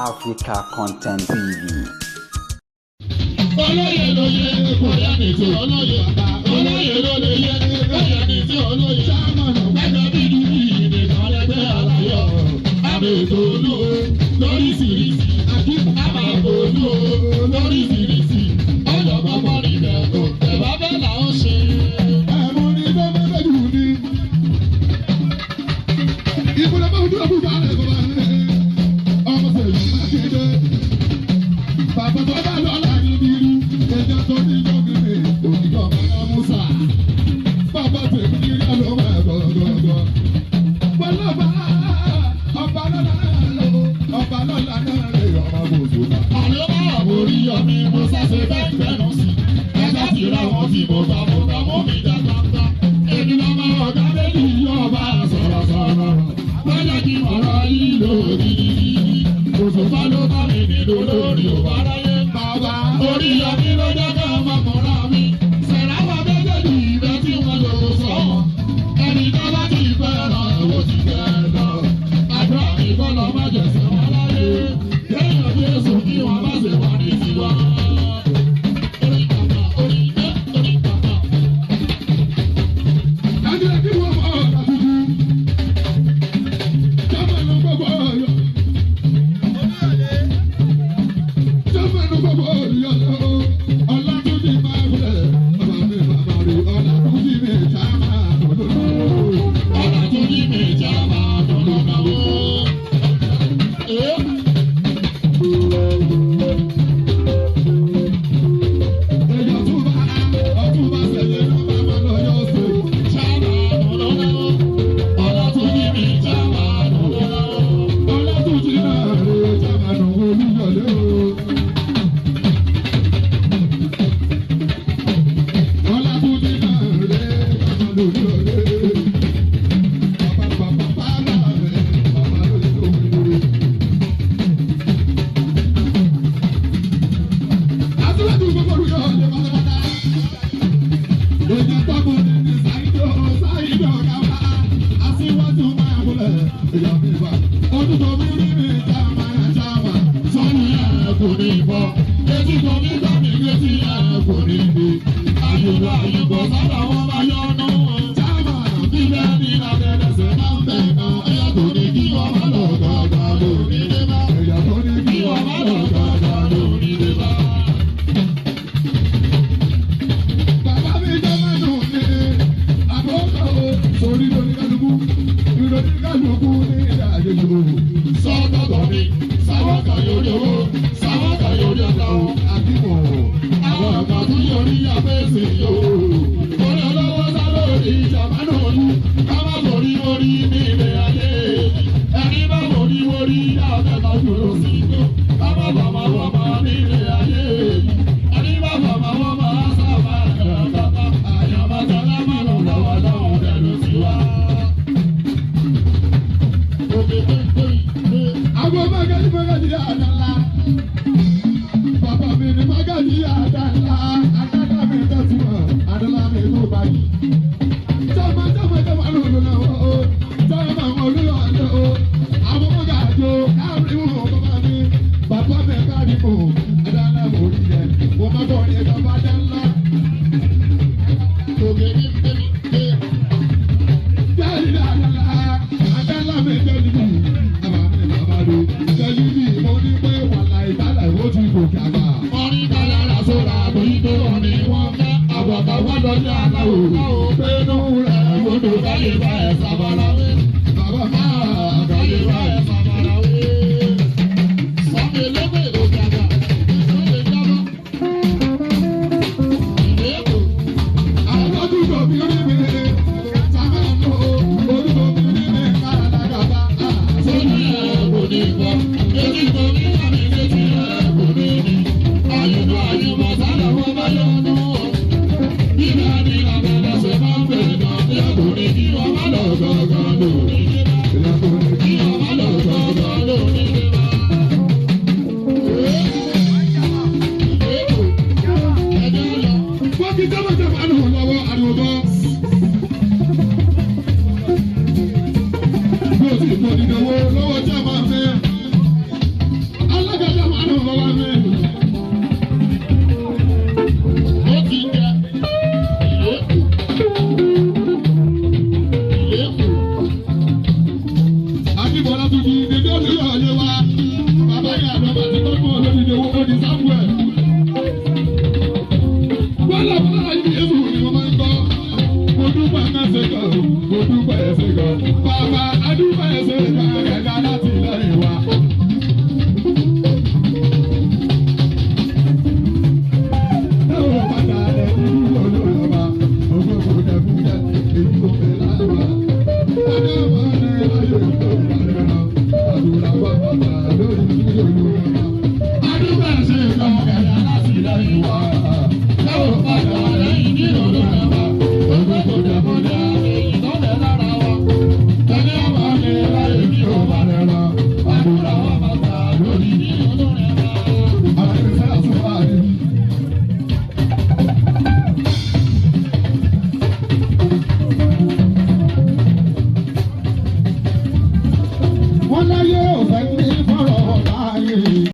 Africa Content TV. Olóyè lóye kò yẹ ní tí olóyè bàbá. Olóyè ló lè yẹ kò yẹ ní tí olóyè. Sámọ̀nù gbẹ́gbẹ́ bí dúdú nìkan lẹ́gbẹ́ aláyọ̀. Àmì ètò olú lóríṣiríṣi. Àmà olú lóríṣiríṣi. Ọjọ́ gbọ́gbọ́ níbẹ̀ kò ẹ̀bá bẹ́ẹ̀ là ń ṣe. Ẹ̀mú ni tó bá bẹ́ẹ̀ jù ní. Ìkúlẹ̀ bá dúró bùbá rẹ̀ bàbá rẹ̀. Ọmọ sèyí Mákindé. Bàbá tó bá lọ́la ní bírí. Ẹja tó ní yọ̀gìrì òkìkọ̀ ọmọ Musa. Bàbá tèmi ní rí àlọ́ máa gọ̀gọ̀gọ̀. Bọ́lọ́ba ọba lọ́la náà lọ. Ọba lọ́la náà rè ọmọ gbòòsò náà. Àlọ́ bá àwòrí yọmi mo sáṣe bẹ́ẹ̀ fẹ́ràn sí. Ẹja ti ra wọn tí mo gbà mo gbà mú mi dá gbangba. Èmi lọ́mọ ọ̀gá méjì yọba sọ̀rọ̀sọ̀rọ̀. Lọ́jọ́ kí ọ̀rọ̀ yìí lò gidigidi. Òṣùpá ló bá mi nínú lórí òbá ráyé. Bàbá Orí yọmi ló jẹ́ ká ọmọkùnrin mi. Sẹ̀ráwọ̀ méjèèjì ìbẹ́ tí wọ́n lò sọ. Ẹni tó bá ti fẹ́ràn owó ti fẹ́ lọ. Àdúrà mi kọ́ lọ má jẹ̀sẹ̀ wọn láyé. Kéèyàn bí èso kí wọ́n má ṣe wà ní tiwa. Orí bàbá, orí ẹ́, orí bàbá. Nàìjíríà kí wọ́n fọ́ ọ̀tà tuntun. Jọ́mọ̀ ló gbogbo ọ̀yọ́. Jọ́mọ̀ ló gbogbo ọ̀yọ́ lọ. Ọlátúnjì máa wulẹ̀. Bàbá mi bàbá rè Ọlátúnjì mi já máa dùn lónìí. Ọ̀nà tó ní mi já máa dùn lọ́nà o. Ẹ́ Èyàn tún bá ọtún bá ṣẹlẹ̀ ló bá máa lọ yọ sí. já máa dùn lọ́nà o. Ọ̀nà tó ní mi já máa dùn lọ́nà o. Ọlátúnjì náà rè já máa dùn olúyọ̀lé o. Ọlátúnjì náà rè já máa dùn olúyọ̀lé. Bàbá bàbá bàbá rẹ̀ bàbá lóye lóye. Aṣíwájú gbogbo olúyọ̀lé pátápátá. Èèyàn tọ́kù ní ní Ṣáídò Ṣáídò Kàwá. Aṣíwájú máa wọlé èèyàn mi wá. Ojútọ̀ mi rí mi jáma jáma. Sọ́nù ẹ̀ kò ní bọ́, etí kò ní gbọ́ mi létí ẹ̀ kò ní gbé. Àyùbọ̀ àyùbọ̀ sábà wọn bá yọnu wọn. Jáma Bíbẹ́ ní abẹ́rẹ́sẹ̀ máa ń bẹ̀ kan, ẹ̀yà tó ní kí wọ́n má lọ gbàgbà lórí dé bá. èèyàn tó ní Kí kí wọ́n má lọ gbàgbà lórí dé bá. Bàbá mi jẹ́ mẹ́nu ní àkókò sórí lórí kálukú. Ìròyìn kálukú ní ìdájọ́. Sọ́tọ̀tọ̀ mi, sáwọ́ kan yóò owó, sáwọ́ kan yóò ọ̀gá o. Àbímọ̀ Àwọn kan tún yóò rí abẹ́sẹ̀ yóò. Orí ọlọ́wọ́ sá lórí ìjàmbá náà lù. Ká má borí orí ní ilé ayé. Ẹni bá borí orí àbẹ̀bà dúró sí igbó. Ká má bàmá wọ́n máa ní ilé ayé. Ẹni bá bàmá wọ́n máa sábà dàgbà. Àyàmá tọ́lá má lọ lọ́wọ́ lọ́wọ́ dẹ̀rù sí wa. Òkè pé pé. Àwọn mágàjì mágàjì àdàlà. Bàbá mi ni mágàjì àdàlà. Àdàlà mi tẹ̀síwọ̀n, àdàlà mi tó báyìí. Jọ́mọ jọ́mọ jọ́mọ lòlò náà o. Jọ́mọ olúyọ̀ lò o. Àwọn mágàjì o, káàrí wò bàbá mi. Bàbá mi káàrí mò, àdàlà mo rí yẹ. Mo má bọ̀ ní bàbá dánlá. Òkè ní pé pé. Jẹ́rìí àdàlà, àdàlà mi jẹ́rìí mi. Bàbá mi bàbá mi. Jẹ́rìí mi, mo ní pé wàhálà ìbálẹ̀ ó ti gòkè àgbà. Orin kálára sóra àbòyí tó wọ́n ní wọ́n fẹ́. Àbọ̀tà wọ́n lọ ní aláwò. Pẹ̀lú rẹ̀ odò káyé bá ẹ̀ sábàláwé. Bàbá máa Káyé bá ẹ̀ sábàláwé. Sọ́mi lókè òkè àgbà. Ìsọ̀lẹ̀ jábọ́. Ìwé èkó. Àwọn ojúbọ mi rí mi, sábà lò ó, ojúbọ mi rí mi káradágàbá. Sórí ẹ̀ kò ní bọ́. Etí kò ní àmì létí ẹ̀ kò ní ní. Àyùbọ̀ àyùbọ̀ sálà wọ́n bá yọnu. Bíbá ní abẹ́lẹ́sẹ̀ máa ń bẹ̀rẹ̀ náà. Ẹ kò ní kí wọ́n má lọ gángan lórí. Kí wọ́n má lọ gángan lórí. Wọ́n ti jẹ́mọ̀ jẹ́mọ̀ àlùkò lọ́wọ́ àlùkò bọ́. Bí o ti kò dìde wo lọ́wọ́ jẹ́ máa fẹ́. Ọlátúnjí níbi olúyọ̀ lé wa. Bàbá yà lọ bá ti tọ́jú olódìdí owó ó di Samuel. Bọ́lá bọ́lá yìí Yéṣu ni mo máa ń gbọ́. Mo dúpẹ́ ẹsẹ̀ kan, mo dúpẹ́ ẹsẹ̀ kan. Bàbá adúpẹ́ ẹsẹ̀ kan.